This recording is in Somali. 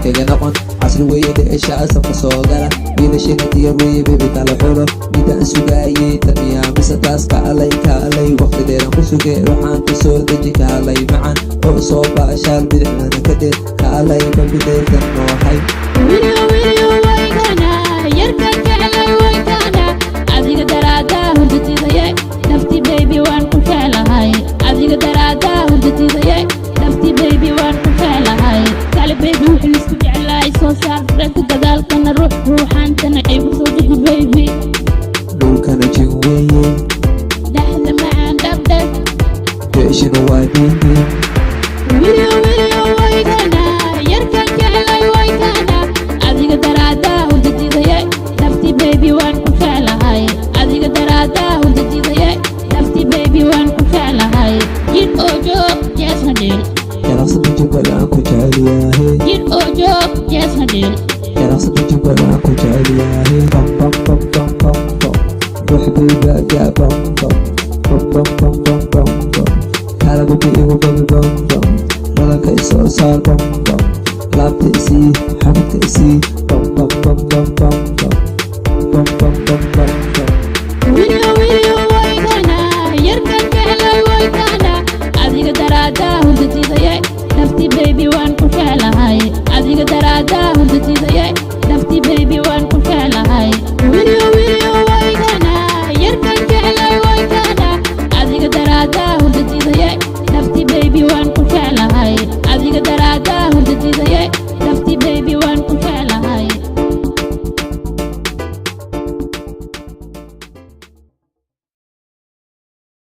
Kaga noqon casri weeye dheesha, safka soo gala wiilashina diyaar weeye. Baby, kala xulo midaan sugaayey, tamiyaa mise taas? Kaalay, kaalay, waqti dheeran ku sugee, ruxaanta soo deji. Kaalay macan oo soo baashaal, bidixdana ka dheer. Kaalay babideetan noohay. Wiliyo, wiliyo, waykana yarkan jeclay, waykana adiga daraadaa hurdatidaye nafti. Baby, waan ku jeclahay adiga daraadaa hurdatidaye nafti. Baby, waan ku jeclahay. Kale baby, wixii lisku jeclahay soo saar ragga gadaalkana ruux ruuxaantana igu soo bixi, baby. Dhulkana jin weeye. Dhexda macaan dhabdhab. Dheeshina waa diindiin. Wiliyo, wiliyo, waykana yarkan jeclay, waykana adiga daraadaa hurdatidaye nafti. Baby, waan ku jeclahay adiga daraadaa hurdatidaye nafti. Baby, waan ku jeclahay. Jir oo joog, jeesna dheel. Jalaqsada jubbaland ku jecel yahay. Jir oo joog, jeesna dheel. Jalaqsada Jubbaland ku jecel yahay. Bam bam bam bam bam bam, ruux baybaga bam bam bam bam bam bam bam bam. Kala baby, igu babi bam bam, badanka isoo saar bam bam, laabta isii, xabadka isii bam bam bam bam bam bam bam bam bam bam.